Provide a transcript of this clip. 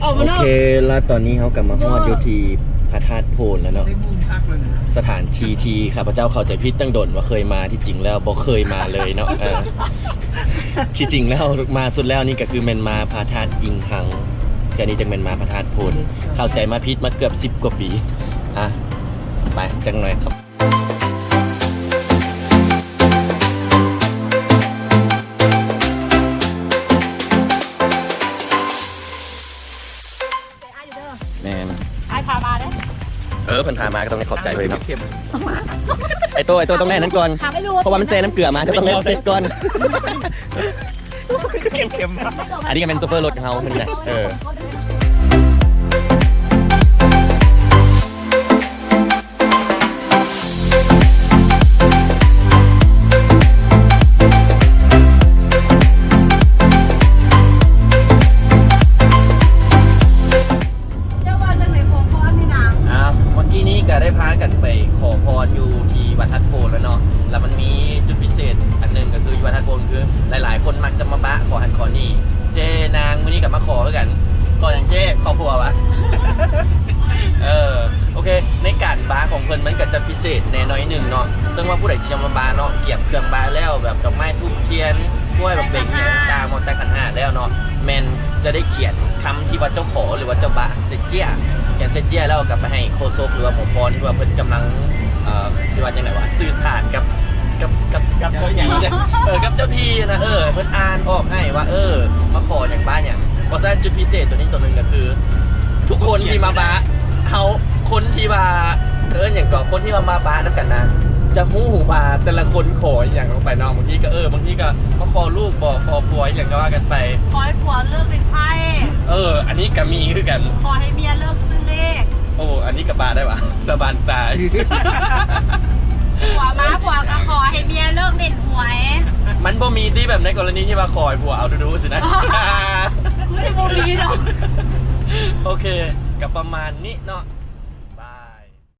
ອອກມານອກ ໂອເຄ ແລ້ວຕອນນີ້ເຮົາກໍມາຮອດຢູ່ທີ່ພະທາດໂພນແລ້ວເນາະ ໄດ້ມຸມຄັກເລີຍນະ ສະຖານທີ່ທີ່ຂ້າພະເຈົ້າເຂົ້າໃຈຜິດຕັ້ງດົນວ່າເຄີຍມາ ທີ່ຈິງແລ້ວບໍ່ເຄີຍມາເລີຍເນາະ ເອີ ທີ່ຈິງແລ້ວມາສຸດແລ້ວນີ້ກໍຄືແມ່ນມາພະທາດອິງຮັງ ເທື່ອນີ້ຈັ່ງແມ່ນມາພະທາດໂພນ ເຂົ້າໃຈມາຜິດມາເກືອບສິບກວ່າປີ ອ່ະ ໄປ ຈັກໜ່ອຍຄັບ. ແມ່ນ ອ້າຍພາມາເດ້ ເອີ ເພິ່ນພາມາກໍຕ້ອງໄດ້ຂອບໃຈເພິ່ນເນາະ ເຂັ້ມ ໄອ້ໂຕ້ ໄອ້ໂຕ້ຕ້ອງໄດ້ອັນນັ້ນກ່ອນ ຫາໄປໂລດ ເພາະວ່າມັນແຊ່ນ້ຳເກືອມາ ເຈົ້າຕ້ອງໄດ້ເຊັດກ່ອນ ເຂັ້ມໆ ອັນນີ້ກໍແມ່ນໂຊເຟີລົດເຮົາມື້ນີ້ນະ ເອີ. ເຈົ້າວ່າຈັ່ງໃດ ຂໍພອນນີ້ນະ? ອ່າ ເມື່ອກີ້ນີ້ກໍໄດ້ພາກັນໄປຂໍພອນຢູ່ທີ່ວັດທາດໂພນແລ້ວເນາະ ແລ້ວມັນມີຈຸດພິເສດອັນໜຶ່ງ ກໍຄືຢູ່ວັດທາດໂພນ ຄືຫຼາຍໆຄົນມັກຈະມາບະຂໍຫັ້ນຂໍນີ້ ເຈ້ນາງມື້ນີ້ກໍມາຂໍຄືກັນ ຂໍຫຍັງເຈ້? ຂໍຜົວຫວາ? ເອີ ໂອເຄ ໃນການບະຂອງເພິ່ນມັນກໍຈະພິເສດແດ່ໜ້ອຍໜຶ່ງເນາະ ເຊິ່ງວ່າຜູ້ໃດທີ່ຈະມາບະເນາະ ກຽມເຄື່ອງບະແລ້ວ ແບບດອກໄມ້ທູບທຽນ ກ້ວຍ ບັກເບັງ ຫຍັງຕ່າງໆ ໝໍແຕກຂັນຫ້າແລ້ວເນາະ ແມ່ນຈະໄດ້ຂຽນຄຳທີ່ວ່າເຈົ້າຂໍ ຫຼືວ່າເຈົ້າບະໃສ່ເຈ້ຍ ຂຽນໃສ່ເຈ້ຍແລ້ວກໍໄປໃຫ້ໂຄສົກ ຫຼືວ່າໝໍພອນ ທີ່ວ່າເພິ່ນກຳລັງ ເອີ ຊິວ່າຈັ່ງໃດຫວາ ສື່ສານກັບ ກັບ ກັບ ກັບເຈົ້າທີ່ ເອີ ກັບເຈົ້າທີ່ນະ ເອີ ເພິ່ນອ່ານອອກໃຫ້ວ່າ ເອີ ມາຂໍຫຍັງບະຫຍັງ. ເພາະສະນັ້ນຈຸດພິເສດຕົວນີ້ຕົວໜຶ່ງກໍຄື ທຸກຄົນທີ່ມາບະເຮົາ ຄົນທີ່ວ່າ ເອີ້ນຫຍັງເກາະ ຄົນທີ່ວ່າມາບະນຳກັນນະ ຈະຮູ້ວ່າແຕ່ລະຄົນຂໍອີ່ຫຍັງລົງໄປເນາະ. ບາງທີກໍ ເອີ ບາງທີກໍມາຂໍລູກບໍ ຂໍຜົວອີ່ຫຍັງກໍວ່າກັນໄປ ຂໍໃຫ້ຜົວເລີກຫຼິ້ນໄພ້ ເອີ ອັນນີ້ກໍມີຄືກັນ ຂໍໃຫ້ເມຍເລີກຊື້ເລກ. ໂອ້ ອັນນີ້ກໍບະໄດ້ຫວາ? ສະບານຕາຍ ຜົວມາ ຜົວກໍຂໍໃຫ້ເມຍເລີກຫຼິ້ນຫວຍ. ມັນບໍ່ມີຕິ ແບບໃນກໍລະນີທີ່ວ່າຂໍໃຫ້ຜົວເອົາດຸໆຊີ້ນະ ຄືຊິບໍ່ມີດອກ. ໂອເຄ ກໍປະມານນີ້ເນາະ.